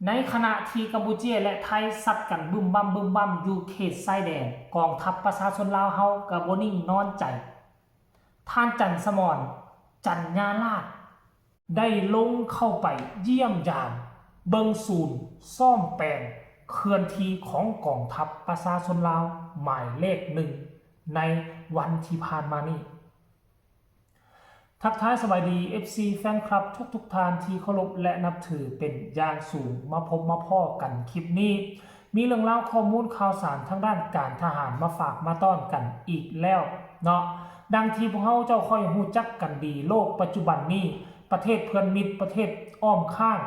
ໃນຂະນະທີ່ກຳປູເຈຍ ແລະ ໄທຊັດກັນບຶ້ມບັ້ມບຶ້ມບັ້ມຢູ່ເຂດຊາຍແດນ, ກອງທັບປະຊາຊົນລາວເຮົາກໍບໍ່ນິ່ງນອນໃຈ. ທ່ານ ຈັນສະໝອນ ຈັນຍາລາດ ໄດ້ລົງເຂົ້າໄປຢ້ຽມຢາມເບິ່ງສູນສ້ອມແປງເຄື່ອນທີ່ຂອງກອງທັບປະຊາຊົນລາວໝາຍເລກໜຶ່ງໃນວັນທີ່ຜ່ານມານີ້. ທັກທາຍສະບາຍດີ ເອັຟຊີ ແຟນຄລັບທຸກໆທ່ານທີ່ເຄົາລົບ ແລະ ນັບຖືເປັນຢ່າງສູງ. ມາພົບມາພໍ້ກັນຄລິບນີ້ ມີເລື່ອງລາວຂໍ້ມູນຂ່າວສານທາງດ້ານການທະຫານມາຝາກມາຕ້ອນກັນອີກແລ້ວເນາະ. ດັ່ງທີ່ພວກເຮົາເຈົ້າຂ້ອຍຮູ້ຈັກກັນດີ, ໂລກປັດຈຸບັນນີ້ ປະເທດເພື່ອນມິດ, ປະເທດອ້ອມຂ້າງ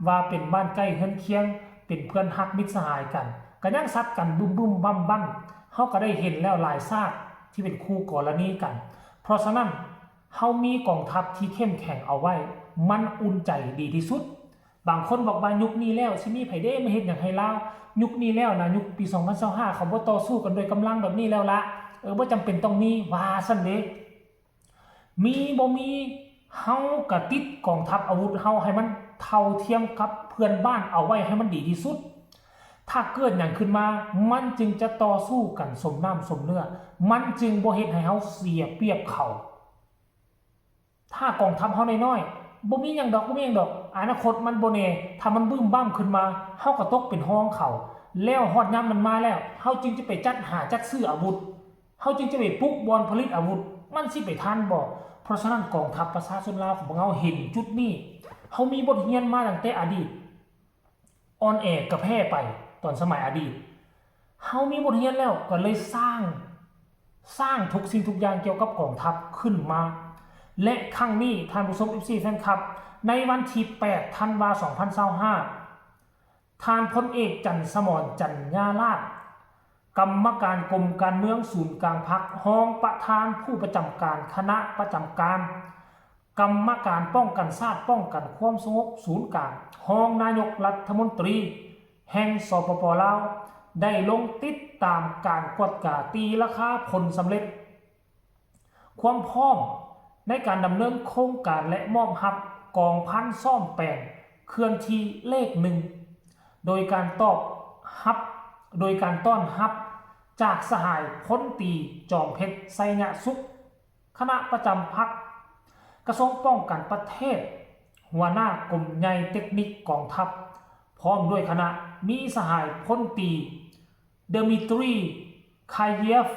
ວ່າເປັນບ້ານໃກ້ເຮືອນຄຽງ, ເປັນເພື່ອນຮັກມິດສະຫາຍກັນ, ກໍຍັງຊັດກັນບຶ້ມໆບັ້ມໆ. ເຮົາກໍໄດ້ເຫັນແລ້ວຫຼາຍຊາດທີ່ເປັນຄູ່ກໍລະນີກັນ. ເພາະສະນັ້ນ ເຮົາມີກອງທັບທີ່ເຂັ້ມແຂງເອົາໄວ້ ມັນອຸ່ນໃຈດີທີ່ສຸດ. ບາງຄົນບອກວ່າ ຍຸກນີ້ແລ້ວ ຊິມີໃຜເດ້ມາເຮັດຫຍັງໃຫ້ລາວ? ຍຸກນີ້ແລ້ວນະ, ຍຸກປີສອງພັນຊາວຫ້າ ເຂົາບໍ່ຕໍ່ສູ້ກັນດ້ວຍກຳລັງແບບນີ້ແລ້ວລະ. ເອີ, ບໍ່ຈຳເປັນຕ້ອງມີ, ວ່າຊັ້ນເດ້. ມີບໍ່ມີ, ເຮົາກະຕິດກອງທັບອາວຸດເຮົາໃຫ້ມັນເທົ່າທຽມກັບເພື່ອນບ້ານເອົາໄວ້ໃຫ້ມັນດີທີ່ສຸດ. ຖ້າເກີດຫຍັງຂຶ້ນມາ, ມັນຈຶ່ງຈະຕໍ່ສູ້ກັນສົມນ້ຳສົມເນື້ອ, ມັນຈຶ່ງບໍ່ເຮັດໃຫ້ເຮົາເສຍປຽບເຂົາ. ຖ້າກອງທັບເຮົານ້ອຍໆ, ບໍ່ມີຫຍັງດອກ, ບໍ່ມີຫຍັງດອກ, ອະນາຄົດມັນບໍ່ແນ່, ຖ້າມັນບຶ້ມບ້າມຂຶ້ນມາ, ເຮົາກໍຕົກເປັນຮອງເຂົາ. ແລ້ວຮອດຍາມນັ້ນມາແລ້ວ, ເຮົາຈຶ່ງຈະໄປຈັດຫາຈັດຊື້ອາວຸດ, ເຮົາຈຶ່ງຈະໄປປຸກບ່ອນຜະລິດອາວຸດ, ມັນຊິໄປທັນບໍ່? ເພາະສະນັ້ນ ກອງທັບປະຊາຊົນລາວຂອງພວກເຮົາເຫັນຈຸດນີ້, ເຮົາມີບົດຮຽນມາຕັ້ງແຕ່ອະດີດ, ອ່ອນແອກໍແພ້ໄປຕອນສະໄໝອະດີດ. ເຮົາມີບົດຮຽນແລ້ວ ກໍເລີຍສ້າງ, ສ້າງທຸກສິ່ງທຸກຢ່າງກ່ຽວກັບກອງທັບຂຶ້ນມາ. ແລະ ຄັ້ງນີ້ ທ່ານຜູ້ຊົມ ເອັຟຊີ ແຟນຄລັບ, ໃນວັນທີແປດ ທັນວາ ສອງພັນຊາວຫ້າ ທ່ານພົນເອກ ຈັນສະໝອນ ຈັນຍາລາດ ກຳມະການກົມການເມືອງສູນກາງພັກ, ຮອງປະທານຜູ້ປະຈຳການຄະນະປະຈຳການ, ກຳມະການປ້ອງກັນຊາດ ປ້ອງກັນຄວາມສະຫງົບສູນກາງ, ຮອງນາຍົກລັດຖະມົນຕີແຫ່ງ ສປປ ລາວ ໄດ້ລົງຕິດຕາມການກວດກາຕີລາຄາຜົນສຳເລັດ ຄວາມພ້ອມໃນການດຳເນີນໂຄງການ ແລະ ມອບຮັບກອງພັນສ້ອມແປງເຄື່ອນທີ່ເລກໜຶ່ງ ໂດຍການຕອບຮັບ, ໂດຍການຕ້ອນຮັບຈາກສະຫາຍພົນຕີ ຈອມເພັດ ໄຊຍະສຸກ ຄະນະປະຈຳພັກ ກະຊວງປ້ອງກັນປະເທດ, ຫົວໜ້າກົມໃຫຍ່ເຕັກນິກກອງທັບ ພ້ອມດ້ວຍຄະນະ ມີສະຫາຍພົນຕີ ເດມິຕຣີ ຄາເຢຟ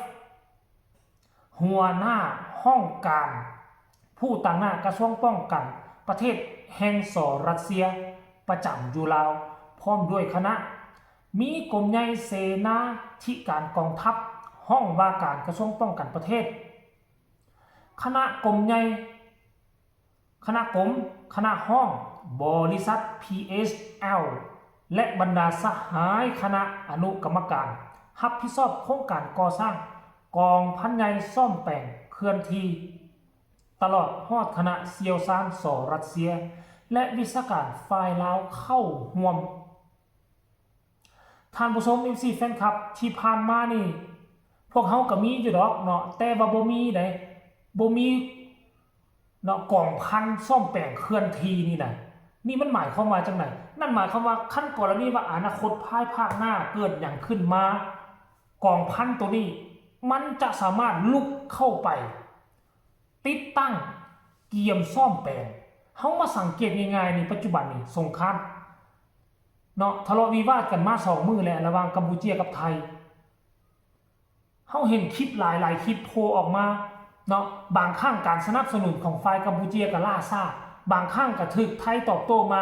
ຫົວໜ້າຫ້ອງການຜູ້ຕາງໜ້າກະຊວງປ້ອງກັນປະເທດແຫ່ງ ສ ຣັດເຊຍ ປະຈຳຢູ່ລາວ ພ້ອມດ້ວຍຄະນະ ມີກົມໃຫຍ່ເສນາທິການກອງທັບ, ຫ້ອງວ່າການກະຊວງປ້ອງກັນປະເທດ, ຄະນະກົມໃຫຍ່ ຄະນະກົມ, ຄະນະຫ້ອງ, ບໍລິສັດ ພີເອັສແອລ ແລະ ບັນດາສະຫາຍຄະນະອະນຸກຳມະການ ຮັບຜິດຊອບໂຄງການກໍ່ສ້າງກອງພັນໃຫຍ່ສ້ອມແປງເຄື່ອນທີ່, ຕະຫຼອດຮອດຄະນະຊ່ຽວຊານ ສ ຣັດເຊຍ ແລະ ວິຊາການຝ່າຍລາວເຂົ້າຮ່ວມ. ທ່ານຜູ້ຊົມ ເອັຟຊີ ແຟນຄລັບ, ທີ່ຜ່ານມານີ້ ພວກເຮົາກໍມີຢູ່ດອກເນາະ, ແຕ່ວ່າບໍ່ມີໃດ, ບໍ່ມີເນາະ, ກອງພັນສ້ອມແປງເຄື່ອນທີ່ນີ້ນະ. ນີ້ມັນໝາຍຄວາມວ່າຈັ່ງໃດ? ນັ້ນໝາຍຄວາມວ່າ ຄັນກໍລະນີວ່າອະນາຄົດພາຍພາກໜ້າເກີດຫຍັງຂຶ້ນມາ, ກອງພັນໂຕນີ້ມັນຈະສາມາດລຸກເຂົ້າໄປ ຕິດຕັ້ງ, ກຽມສ້ອມແປງ. ເຮົາມາສັງເກດງ່າຍໆນີ້, ປັດຈຸບັນນີ້ສົງຄາມເນາະ, ທະເລາະວິວາດກັນມາສອງມື້ແລ້ວ ລະຫວ່າງກຳປູເຈຍກັບໄທ. ເຮົາເຫັນຄລິບຫຼາຍໆຄລິບໂຜ່ອອກມາເນາະ, ບາງຄັ້ງການສະໜັບສະໜູນຂອງຝ່າຍກຳປູເຈຍກໍລ້າຊ້າ, ບາງຄັ້ງກໍຖືກໄທຕອບໂຕ້ມາ,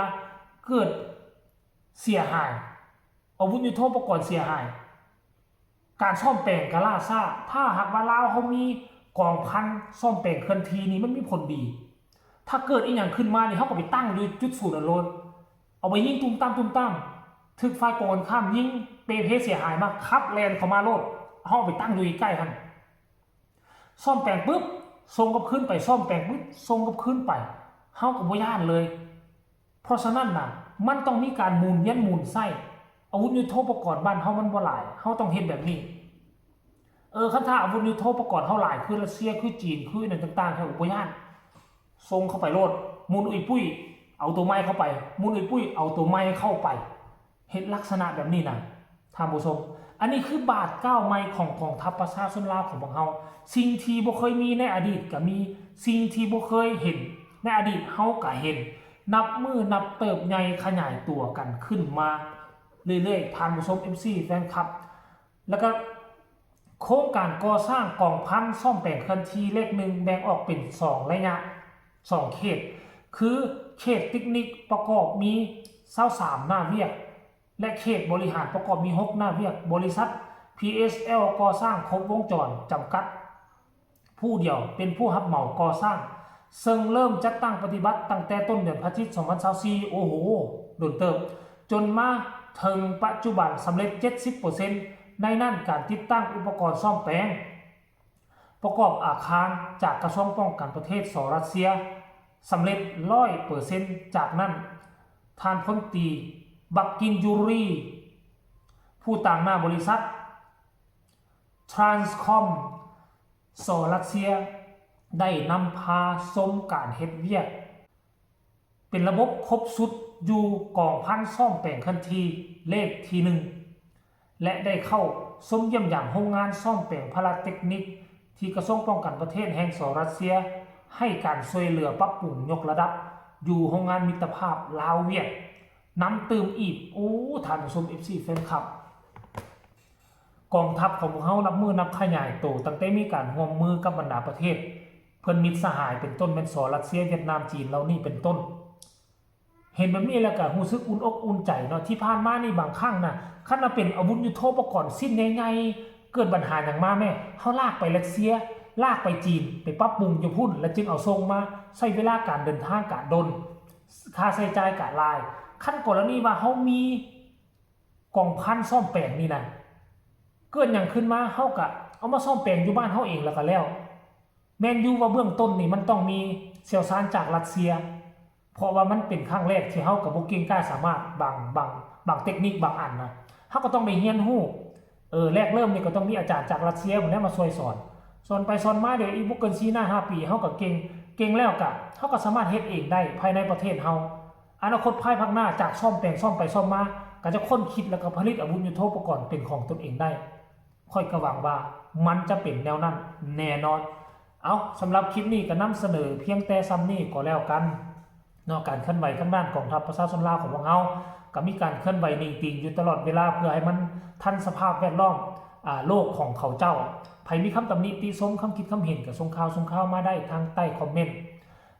ເກີດເສຍຫາຍ, ອາວຸດຍຸດໂທປະກອນເສຍຫາຍ. ການສ້ອມແປງກໍລ້າຊ້າ. ຖ້າຫາກວ່າລາວເຮົາມີກອງພັນສ້ອມແປງເຄື່ອນທີ່ນີ້ ມັນມີຜົນດີ. ຖ້າເກີດອີ່ຫຍັງຂຶ້ນມານີ້ ເຮົາກໍໄປຕັ້ງຢູ່ຈຸດສູນນັ້ນໂລດ, ເອົາໄປຍິງຕຸ້ມຕາມຕຸ້ມຕາມ, ຖືກຝ່າຍກົງກັນຂ້າມຍິງເປ່ເພເສຍຫາຍມາ, ຂັບແລ່ນເຂົ້າມາໂລດ, ເຮົາເອົາໄປຕັ້ງຢູ່ໃກ້ໆຫັ້ນ. ສ້ອມແປງປຶບ ສົ່ງກັບຄືນໄປ, ສ້ອມແປງປຶບ ສົ່ງກັບຄືນໄປ, ເຮົາກໍບໍ່ຢ້ານເລີຍ. ເພາະສະນັ້ນນະ ມັນຕ້ອງມີການໝູນວຽນໝູນໃຊ້. ອາວຸດຍຸດໂທປະກອນບ້ານເຮົາມັນບໍ່ຫຼາຍ, ເຮົາຕ້ອງເຮັດແບບນີ້. ເອີ ຄັນຖ້າອາວຸດຍຸດໂທປະກອນເຮົາຫຼາຍ ຄືຣັດເຊຍ ຄືຈີນ ຄືອັນນັ້ນຕ່າງໆ ເຮົາບໍ່ຢ້ານ, ສົ່ງເຂົ້າໄປໂລດ, ໝູນອຸຍປຸ້ຍ ເອົາໂຕໃໝ່ເຂົ້າໄປ, ໝູນອຸຍປຸ້ຍ ເອົາໂຕໃໝ່ເຂົ້າໄປ. ເຮັດລັກສະນະແບບນີ້ນະ ທ່ານຜູ້ຊົມ. ອັນນີ້ຄືບາດກ້າວໃໝ່ຂອງກອງທັບປະຊາຊົນລາວຂອງພວກເຮົາ. ສິ່ງທີ່ບໍ່ເຄີຍມີໃນອະດີດກໍມີ, ສິ່ງທີ່ບໍ່ເຄີຍເຫັນໃນອະດີດເຮົາກໍເຫັນ. ນັບມື້ນັບເຕີບໃຫຍ່ຂະຫຍາຍຕົວກັນຂຶ້ນມາເລື້ອຍໆ ທ່ານຜູ້ຊົມ ເອັຟຊີ ແຟນຄລັບ. ແລ້ວກໍໂຄງການກໍ່ສ້າງກອງພັນສ້ອມແປງເຄື່ອນທີ່ເລກໜຶ່ງ ແບ່ງອອກເປັນສອງໄລຍະ, ສອງເຂດ ຄືເຂດເຕັກນິກປະກອບມີຊາວສາມໜ້າວຽກ ແລະ ເຂດບໍລິຫານປະກອບມີຫົກໜ້າວຽກ. ບໍລິສັດ ພີເອສແອລ ກໍ່ສ້າງຄົບວົງຈອນ ຈຳກັດ ຜູ້ດຽວເປັນຜູ້ຮັບເໝົາກໍ່ສ້າງ, ເຊິ່ງເລີ່ມຈັດຕັ້ງປະຕິບັດຕັ້ງແຕ່ຕົ້ນເດືອນພະຈິກ ສອງພັນຊາວສີ່ ໂອ້ໂຫ ດົນເຕີບ, ຈົນມາເຖິງປັດຈຸບັນສຳເລັດເຈັດສິບເປີເຊັນ, ໃນນັ້ນການຕິດຕັ້ງອຸປະກອນສ້ອມແປງ ປະກອບອາຄານຈາກກະຊວງປ້ອງກັນປະເທດ ສ ຣັດເຊຍ ສຳເລັດຮ້ອຍເປີເຊັນ. ຈາກນັ້ນ ທ່ານພົນຕີ ບັກກິນຢູຣີ ຜູ້ຕາງໜ້າບໍລິສັດ Transcom ສ ຣັດເຊຍ ໄດ້ນຳພາຊົມການເຮັດວຽກ ເປັນລະບົບຄົບຊຸດຢູ່ກອງພັນສ້ອມແປງເຄື່ອນທີ່ເລກທີໜຶ່ງ ແລະ ໄດ້ເຂົ້າຊົມຢ້ຽມຢາມໂຮງງານສ້ອມແປງພາລາເຕັກນິກ ທີ່ກະຊວງປ້ອງກັນປະເທດແຫ່ງ ສ ຣັດເຊຍ ໃຫ້ການຊ່ວຍເຫຼືອປັບປຸງຍົກລະດັບຢູ່ໂຮງງານມິດຕະພາບລາວ-ຫວຽດນາມຕື່ມອີກ. ໂອ້ ທ່ານຜູ້ຊົມ ເອັຟຊີ ແຟນຄລັບ, ກອງທັບຂອງພວກເຮົານັບມື້ນັບຂະຫຍາຍໂຕ ຕັ້ງແຕ່ມີການຮ່ວມມືກັບບັນດາປະເທດເພື່ອນມິດສະຫາຍ ເປັນຕົ້ນແມ່ນ ສ ຣັດເຊຍ ຫວຽດນາມ ຈີນ ເຫຼົ່ານີ້ເປັນຕົ້ນ. ເຫັນແບບນີ້ແລ້ວກໍຮູ້ສຶກອຸ່ນອົກອຸ່ນໃຈເນາະ. ທີ່ຜ່ານມານີ້ບາງຄັ້ງນະ ຄັນວ່າເປັນອາວຸດຍຸດໂທປະກອນຊິ້ນໃຫຍ່ໆ ເກີດບັນຫາຫຍັງມາແມ້ ເຮົາລາກໄປຣັດເຊຍ ລາກໄປຈີນ ໄປປັບປຸງຢູ່ພຸ້ນ ແລ້ວຈຶ່ງເອົາສົ່ງມາ ໃຊ້ເວລາການເດີນທາງກະດົນ ຄ່າໃຊ້ຈ່າຍກະຫຼາຍ. ຄັນກໍລະນີວ່າເຮົາມີກອງພັນສ້ອມແປງນີ້ນະ ເກີດຫຍັງຂຶ້ນມາ ເຮົາກະເອົາມາສ້ອມແປງຢູ່ບ້ານເຮົາເອງແລ້ວກະແລ້ວ. ແມ່ນຢູ່ວ່າເບື້ອງຕົ້ນນີ້ມັນຕ້ອງມີຊ່ຽວຊານຈາກຣັດເຊຍ ເພາະວ່າມັນເປັນຄັ້ງແລກທີ່ເຮົາກໍບໍ່ເກັ່ງກ້າສາມາດ ບາງ ບາງ ບາງເຕັກນິກບາງອັນນະ ເຮົາກໍຕ້ອງໄດ້ຮຽນຮູ້. ເອີ ແລກເລີ່ມນີ້ກໍຕ້ອງມີອາຈານຈາກຣັດເຊຍພຸ້ນແຫຼະມາຊ່ວຍສອນ. ສອນໄປສອນມາ ດຽວອີກບໍ່ເກີນສີ່ໜ້າຫ້າປີ ເຮົາກໍເກັ່ງ, ເກັ່ງແລ້ວກະເຮົາກໍສາມາດເຮັດເອງໄດ້ພາຍໃນປະເທດເຮົາ. ອະນາຄົດພາຍພາກໜ້າ ຈາກສ້ອມແປງ ສ້ອມໄປສ້ອມມາ ກໍຈະຄົ້ນຄິດ ແລ້ວກໍຜະລິດອາວຸດຍຸດໂທປະກອນເປັນຂອງຕົນເອງໄດ້. ຂ້ອຍກໍຫວັງວ່າມັນຈະເປັນແນວນັ້ນແນ່ນອນ. ເອົາ, ສຳລັບຄລິບນີ້ກໍນຳສະເໜີພຽງແຕ່ສ່ຳນີ້ກໍແລ້ວກັນເນາະ. ການເຄື່ອນໄຫວທາງດ້ານກອງທັບປະຊາຊົນລາວຂອງພວກເຮົາ ກໍມີການເຄື່ອນໄຫວໜິງຕິງຢູ່ຕະຫຼອດເວລາ ເພື່ອໃຫ້ມັນທັນສະພາບແວດລ້ອມ, ອາ, ໂລກຂອງເຂົາເຈົ້າ. ໃຜມີຄຳຕຳໜິຕິຊົມ, ຄຳຄິດຄຳເຫັນ ກໍສົ່ງຂ່າວ, ສົ່ງຂ່າວມາໄດ້ທາງໃຕ້ຄອມເມັນ.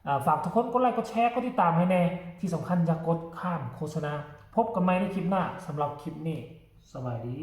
ອາ, ຝາກທຸກຄົນກົດໄລ, ກົດແຊ, ກົດຕິດຕາມໃຫ້ແດ່. ທີ່ສຳຄັນຢ່າກົດຂ້າມໂຄສະນາ. ພົບກັນໃໝ່ໃນຄລິບໜ້າ. ສຳລັບຄລິບນີ້ ສະບາຍດີ.